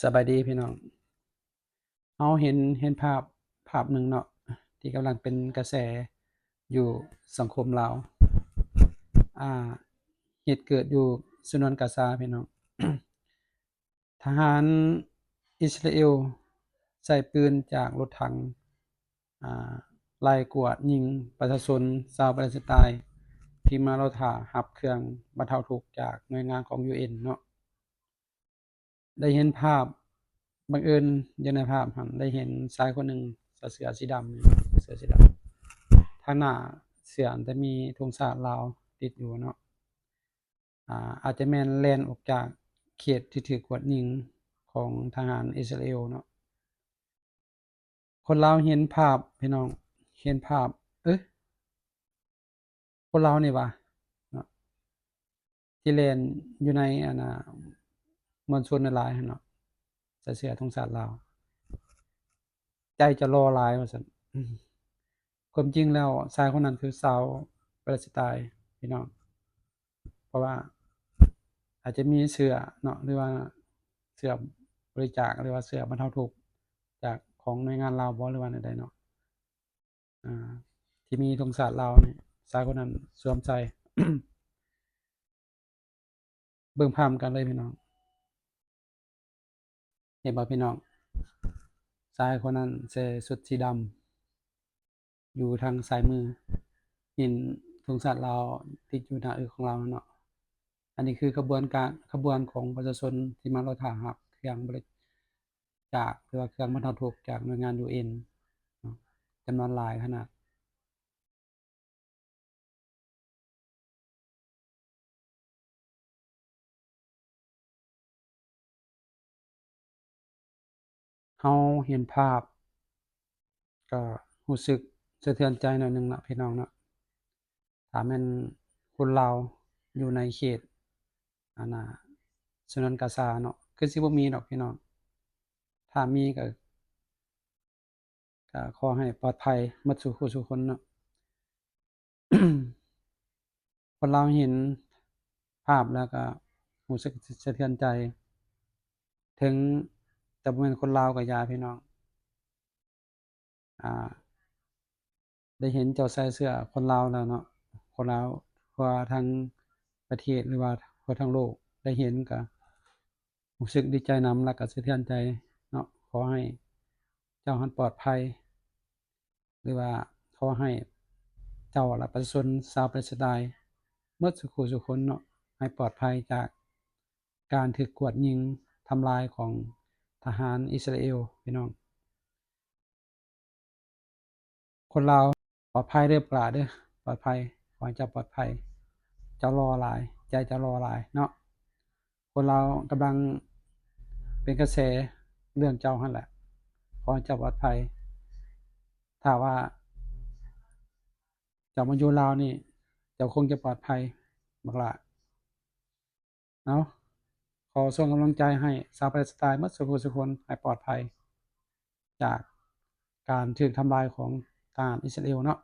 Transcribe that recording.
ສະບາຍດີພີ່ນ້ອງ. ເຮົາເຫັນ ເຫັນພາບ ພາບໜຶ່ງເນາະ ທີ່ກຳລັງເປັນກະແສຢູ່ສັງຄົມລາວ. ອ່າ ເຫດເກີດຢູ່ຊະນວນກາຊາພີ່ນ້ອງ. ທະຫານອິດສະຣາເອວໃຊ້ປືນຈາກລົດຖັງ ອ່າ ໄລ່ກວດຍິງປະຊາຊົນຊາວປາເລສໄຕນ໌ ທີ່ມາລໍຖ້າຮັບເຄື່ອງບັນເທົາທຸກຈາກໜ່ວຍງານຂອງ ຢູເອັນ ເນາະ. ໄດ້ເຫັນພາບ ບັງເອີນຢູ່ໃນພາບຫັ້ນ ໄດ້ເຫັນຊາຍຄົນໜຶ່ງໃສ່ເສື້ອສີດຳ ເສື້ອສີດຳ ທາງໜ້າເສື້ອຈະມີທຸງຊາດລາວຕິດຢູ່ເນາະ. ອາ ອາດຈະແມ່ນແລ່ນອອກຈາກເຂດທີ່ຖືກກວດຍິງຂອງທະຫານອິດສະຣາເອວເນາະ. ຄົນລາວເຫັນພາບ ພີ່ນ້ອງ ເຫັນພາບ ເອີ ຄົນລາວນີ້ຫວາເນາະ ທີ່ແລ່ນຢູ່ໃນ ອັນນ່າ ມວນຊົນຫຼາຍໆຫັ້ນເນາະ ໃສ່ເສື້ອທຸງຊາດລາວ ໃຈຈະຫຼໍ່ຫຼາຍວ່າຊັ້ນ. ຄວາມຈິງແລ້ວຊາຍຄົນນັ້ນຄືຊາວປາເລສໄຕນ໌ ພີ່ນ້ອງ. ເພາະວ່າອາດຈະມີເສື້ອເນາະ ຫຼືວ່າເສື້ອບໍລິຈາກ ຫຼືວ່າເສື້ອບັນເທົາທຸກຈາກຂອງໜ່ວຍງານລາວບໍ ຫຼືວ່າແນວໃດເນາະ ອ່າ ທີ່ມີທຸງຊາດລາວນີ້ ຊາຍຄົນນັ້ນສວມໃສ່. ເບິ່ງພາບນຳກັນເລີຍພີ່ນ້ອງ. ເຫັນບໍ່ພີ່ນ້ອງ? ຊາຍຄົນນັ້ນໃສ່ຊຸດສີດຳ ຢູ່ທາງຊ້າຍມື ເຫັນທຸງຊາດລາວຕິດຢູ່ໜ້າເອິກຂອງລາວເນາະ. ອັນນີ້ຄືຂະບວນການ ຂະບວນຂອງປະຊາຊົນທີ່ມາລໍຖ້າຮັບເຄື່ອງບໍລິຈາກ ຫຼືວ່າເຄື່ອງບັນເທົາທຸກຈາກໜ່ວຍງານ ຢູເອັນ ເນາະ ຈຳນວນຫຼາຍຂະໜາດ. ເຮົາເຫັນພາບກໍຮູ້ສຶກສະເທືອນໃຈໜ້ອຍໜຶ່ງເນາະ ພີ່ນ້ອງເນາະ. ຖ້າແມ່ນຄົນລາວຢູ່ໃນເຂດ ອັນນ່າ ສະໜວນກາຊາເນາະ ຄືຊິບໍ່ມີດອກພີ່ນ້ອງ. ຖ້າມີກໍ ກໍຂໍໃຫ້ປອດໄພໝົດສູ່ຄູ່ສູ່ຄົນເນາະ. ຄົນລາວເຫັນພາບແລ້ວກໍຮູ້ສຶກສະເທືອນໃຈ ເຖິງຈະບໍ່ແມ່ນຄົນລາວກໍຢ່າ ພີ່ນ້ອງ. ອ່າ ໄດ້ເຫັນເຈົ້າໃສ່ເສື້ອຄົນລາວແລ້ວເນາະ ຄົນລາວທົ່ວທັງປະເທດ ຫຼືວ່າທົ່ວທັງໂລກໄດ້ເຫັນ ກໍຮູ້ສຶກດີໃຈນຳ ແລ້ວກໍສະເທືອນໃຈເນາະ. ຂໍໃຫ້ເຈົ້າຫັ້ນປອດໄພ ຫຼືວ່າຂໍໃຫ້ເຈົ້າ ແລະ ປະຊາຊົນຊາວປາເລສໄຕນ໌ ໝົດສູ່ຄູ່ສູ່ຄົນເນາະ ໃຫ້ປອດໄພຈາກການຖືກກວດຍິງທຳລາຍຂອງທະຫານອິດສະຣາເອວ ພີ່ນ້ອງ. ຄົນລາວປອດໄພເດີ ປາເດີ ປອດໄພ ຂໍໃຫ້ເຈົ້າປອດໄພ. ເຈົ້າຫຼໍ່ຫຼາຍ ໃຈເຈົ້າຫຼໍ່ຫຼາຍເນາະ. ຄົນລາວກຳລັງເປັນກະແສເລື່ອງເຈົ້າຫັ້ນແຫຼະ ຂໍໃຫ້ເຈົ້າປອດໄພ. ຖ້າວ່າເຈົ້າມາຢູ່ລາວນີ້ ເຈົ້າຄົງຈະປອດໄພ ບັກຫຼ້າ. ເອົາ ຂໍສົ່ງກຳລັງໃຈໃຫ້ຊາວປາເລສໄຕນ໌ໝົດສູ່ຜູ້ສູ່ຄົນໃຫ້ປອດໄພຈາກການຖືກທຳລາຍຂອງທະຫານອິດສະຣາເອວເນາະ.